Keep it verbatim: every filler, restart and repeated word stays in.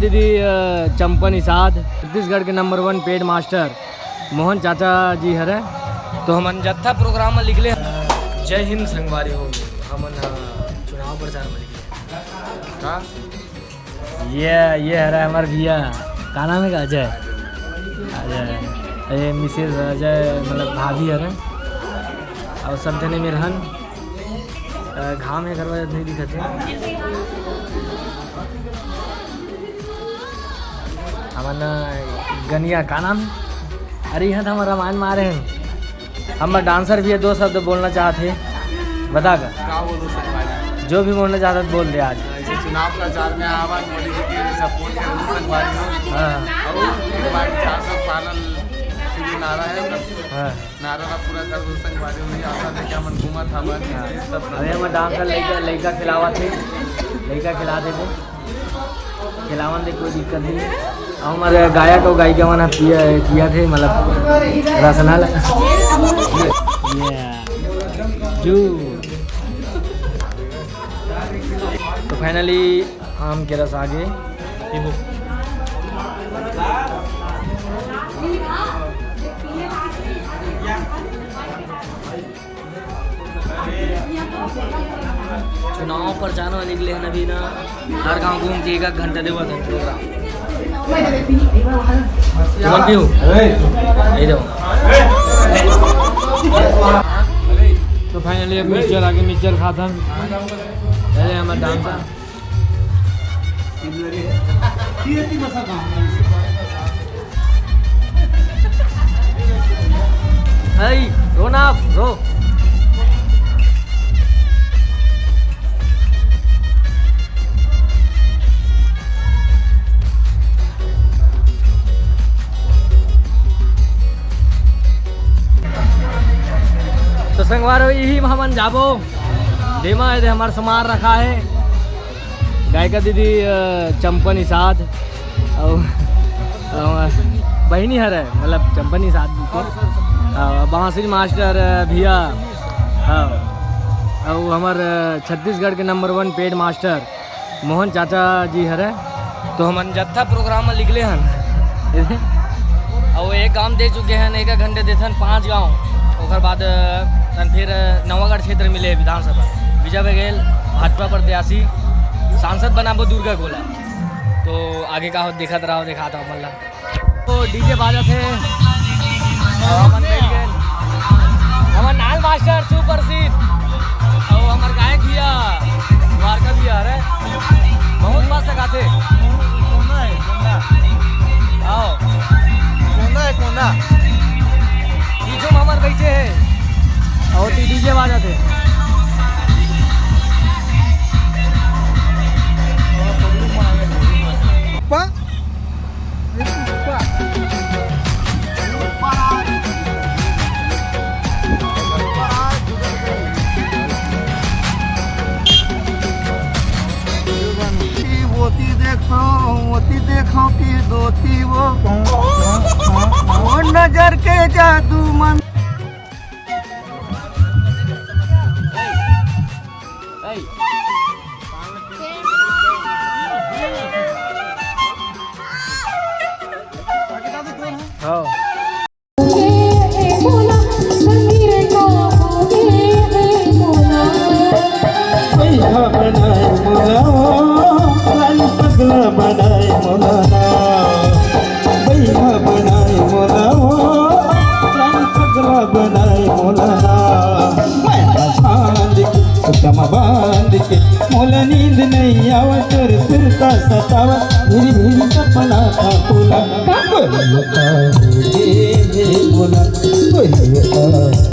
दीदी, अ, चंपा निषाद, छत्तीसगढ़ के नंबर वन पेड मास्टर मोहन चाचा जी हरे। तो हमन जत्था प्रोग्राम में निकले। जय हिंद संगवारी हो, हमन, अ, चुनाव प्रचार में निकले। का? ये, ये हरे हमर भैया, का नाम है का? अजय। अजय, ये मिसेज अजय, मतलब भाभी हरे, और सब जने मेर हन। अ, घाम हे, घर वाले नहीं दिखत हे। हमन गनिया, का नाम? अरे, यहाँ तो हमारा रामायण में आ रहे हैं। हम डांसर भी है, दो शब्द बोलना चाहते हैं, बता का? का बोलूं संगवारी? जो भी बोलना चाहता है, बोल दे आज। ऐसे चुनाव प्रचार में आवन, मोदी जी के सपोर्ट करूँ संगवारी हो। हाँ। और एक बार चार सौ पालन के लिए नारा है, बस हाँ। नारा ला पूरा कर दो संगवारी हो। आशा लेके हमन घूमत हवन, सब अरे, हमर डांसर लइका, लइका खिलावत हे, लइका खिला देते। खिलावन दे, कोई दिक्कत नहीं। अउ हमर गायक अउ गायिका मन ह पिया, पिया थे, मतलब, रसना ल-, ये, जू। तो finally आम के रस आगे। पीबो। चुनाव प्रचार में निकले हैं अभी ना, हर गांव घूम के एक, एक घंटा देवत हैं प्रोग्राम। तुमन पीहू? यही दो। तो finally अब मिक्सचर आगे, मिक्सचर खाथन। अरे हमर डांसर। Hey, रो ना आप, रो। तो संगवारो, इही में हमन जाबो, जेमा एदे हमर समार रखा है। गायिका दीदी, अ, चंपा निषाद, अउ, अ, बहिनी हरे, मतलब चंपा निषाद जी के। अ, बांसुरी मास्टर, अ, भैया, हाँ, अउ हमर, अ, छत्तीसगढ़ के नंबर वन पेड मास्टर मोहन चाचा जी हरे। तो हमन जत्था प्रोग्राम में निकले हन। अउ एक गांव दे चुके हन, एक, एक घंटे देथन पांच गांव। ओकर बाद, अ, तन फिर, अ, नवागढ़ क्षेत्र मिले विधानसभा। विजय बघेल, भाजपा प्रत्याशी, सांसद बनाबो दुर्गा गोला। तो आगे का हो, देखत रहो, दिखाता हूँ मल्ला। तो डीजे बाजत हे। हमर नाल मास्टर सुप्रसिद्ध, अउ हमर गायक भैया, द्वारका भैया, अरे बहुत मस्त गाथे। कोंदा है, कोंदा। आओ। कोंदा है, कोंदा। पीछू में हमर बैठे हे। अउ ती डीजे बाजत हे। पा ओती देखो, ओती देखो कि दोती वो, वो नजर के जादू मन। हाँ। भैया बनाए मोला वो, लाल पगला बनाए मोला ना। भैया बनाए मोला वो, लाल पगला बनाए मोला ना। मैं बांध के, कम बांध के, मोला नींद नहीं आवा, तोर सुरता सतावा, मेरी मेरी सपना था तोला। का? बोलता हो गे हे मोला, बोलता